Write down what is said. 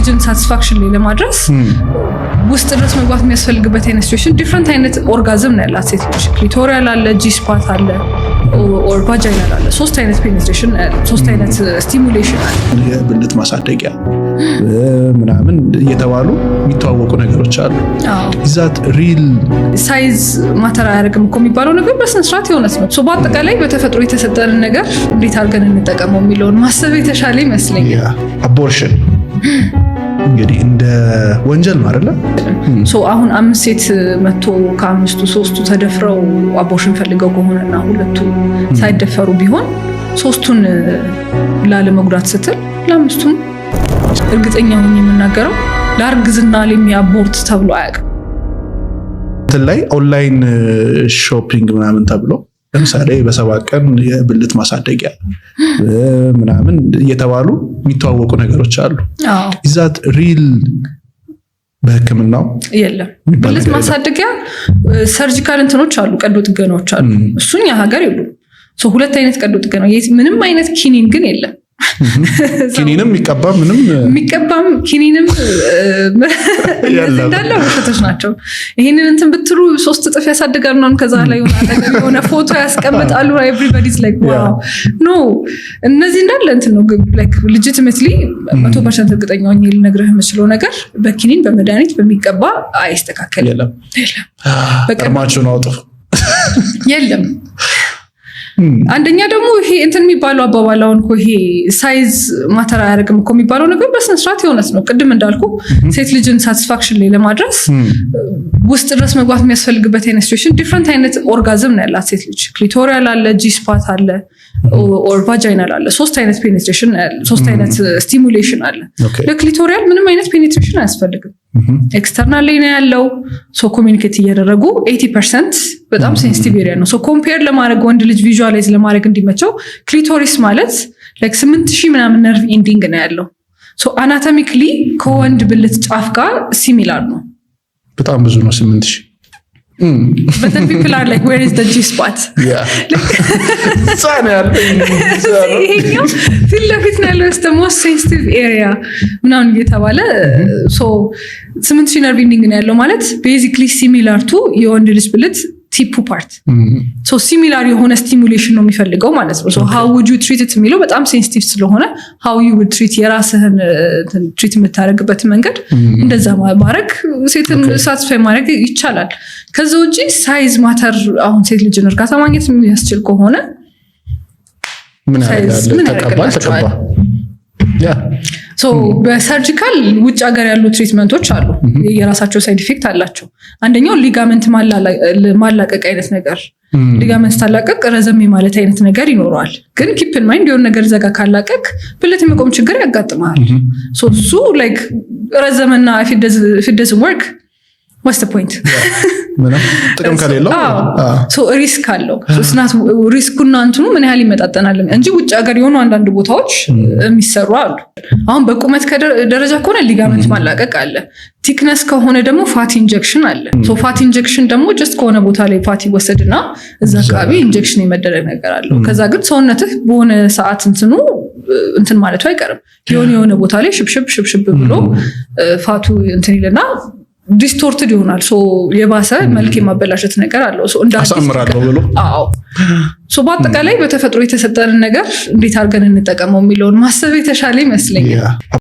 ልጅን satisfaction ላይ ለማድረስ ውስጥ ድረስ መግባት የሚያስፈልግበት አይነት situation፣ different አይነት orgasm ነው ያላት ሴት ልጅ። Clitoral አለ፣ G spot አለ፣ or vaginal አለ። ሶስት አይነት penetration፣ ሶስት አይነት stimulation አለ። የብልት ማሳደጊያ ምናምን እየተባሉ የሚተዋወቁ ነገሮች አሉ። Is that real? Size matter አያደርግም እኮ የሚባለው ነገር በስነ ስርዓት የእውነት ነው። So በአጠቃላይ በተፈጥሮ የተሰጠንን ነገር እንዴት አድርገን እንጠቀመው የሚለውን ማሰብ የተሻለ ይመስለኛል። Abortion እንግዲህ እንደ ወንጀል ነው አይደለ? So አሁን አምስት ሴት መጥቶ ከአምስቱ ሶስቱ ተደፍረው abortion ፈልገው ከሆነና ሁለቱ ሳይደፈሩ ቢሆን፣ ሶስቱን ላለመጉዳት ስትል ለአምስቱም፣ እርግጠኛ ሆኜ የምናገረው ለእርግዝና let me abort ተብሎ አያውቅም። እንትን ላይ online shopping ምናምን ተብሎ ለምሳሌ በ7 ቀን የብልት ማሳደጊያ ምናምን እየተባሉ የሚተዋወቁ ነገሮች አሉ። Is that real በሕክምናው? የለም። የሚባል ብልት ነገር የለም። ማሳደጊያ surgical እንትኖች አሉ፣ ቀዶ ጥገናዎች አሉ። እሱን ያ ሀገር የሉም። So ሁለት አይነት ቀዶ ጥገና፣ ምንም አይነት ኪኒን ግን የለም። ኪኒንም የሚቀባ ምንም የሚቀባም ኪኒንም እነዚህ የለም። እንዳለ ውሸቶች ናቸው። ይህንን እንትን ብትሉ 3 እጥፍ ያሳድጋል ምናምን፣ ከዛ ላይ የሆነ አጠገብ የሆነ ፎቶ ያስቀምጣሉ። Everybody's like, "Wow." No፣ እነዚህ እንዳለ እንትን ነው። Legitimately 100% እርግጠኛ ሆኜ ልነግርህ የምችለው ነገር በኪኒን፣ በመድኃኒት፣ በሚቀባ አይስተካከልም። የለም። የለም። በቃ እርማችሁን አውጡ። የለም። አንደኛ ደግሞ ይሄ እንትን የሚባለው አባባል፣ አሁን እኮ ይሄ size matter አያደርግም እኮ የሚባለው ነገር በስነ ስርዓት የእውነት ነው። ቅድም እንዳልኩ ሴት ልጅን satisfaction ላይ ለማድረስ ውስጥ ድረስ መግባት የሚያስፈልግበት አይነት situation፣ different አይነት orgasm ነው ያላት ሴት ልጅ። Clitoral አለ፣ G spot አለ፣ or vaginal አለ። ሶስት አይነት penetration፣ ሶስት አይነት stimulation አለ። ለ clitoral ምንም አይነት penetration አያስፈልግም። External ላይ ነው ያለው። So communicate እያደረጉ 80% በጣም sensitive area ነው። So compare ለማድረግ፣ ወንድ ልጅ visualize ለማድረግ እንዲመቸው፣ clitoris ማለት like 8000 ምናምን nerve ending ነው ያለው። So anatomically ከወንድ ብልት ጫፍ ጋር similar ነው። በጣም ብዙ ነው፣ 8000። But then people are like, "Where is the G spot?" እዛ ነው ያለው። ይሄኛው ፊት ለፊት ነው ያለው፣ most sensitive area ምናምን እየተባለ። 8000 nerve ending ነው ያለው ማለት basically similar to የወንድ ልጅ ብልት tip ኡ part፣ similar የሆነ stimulation ነው የሚፈልገው ማለት ነው። How would you treat it የሚለው በጣም sensitive ስለሆነ how you would treat፣ የራስህን treat የምታደርግበት መንገድ እንደዛ ማድረግ ሴትን satisfy ማድረግ ይቻላል። ከዛ ውጭ size matter፣ አሁን ሴት ልጅን እርካታ ማግኘት የሚያስችል ከሆነ ምን size ያደርጋል? ምን ተቀባ ያደርግላቸዋል? ተቀባ yeah። So በ surgical ውጭ ሀገር ያሉ treatment ኦች አሉ። የራሳቸው side effect አላቸው። አንደኛው ligament ማላቀቅ አይነት ነገር፣ ligament ስታላቀቅ ረዘም የማለት አይነት ነገር ይኖረዋል። ግን keep in mind፣ የሆነ ነገር ዘጋ ካላቀቅ ብልት የመቆም ችግር ያጋጥመሃል። So እሱ like ረዘመና if it doesn't work, what's the point? ምንም ጥቅም ከሌለው። Risk አለው። ስናት risk ኡና እንትኑ ምን ያህል ይመጣጠናል እንጂ ውጭ ሀገር የሆኑ አንዳንድ ቦታዎች የሚሰሩ አሉ። አሁን በቁመት ደረጃ ከሆነ ligament ማላቀቅ አለ። Thickness ከሆነ ደግሞ fat injection አለ። Fat injection ደግሞ just ከሆነ ቦታ ላይ fat ይወሰድና እዛ አካባቢ injection የመደረግ ነገር አለው። ከዛ ግን ሰውነትህ በሆነ ሰዓት እንትኑ እንትን ማለቱ አይቀርም። የሆነ የሆነ ቦታ ላይ ሽብሽብ ሽብሽብ ብሎ fat ኡ እንትን ይልና distorted ይሆናል። So የባሰ መልክ የማበላሸት ነገር አለው። So እንደ አዲስ አሳምራለሁ ብሎ። አዎ። So በአጠቃላይ በተፈጥሮ የተሰጠንን ነገር እንዴት አድርገን እንጠቀመው የሚለውን ማሰብ የተሻለ ይመስለኛል።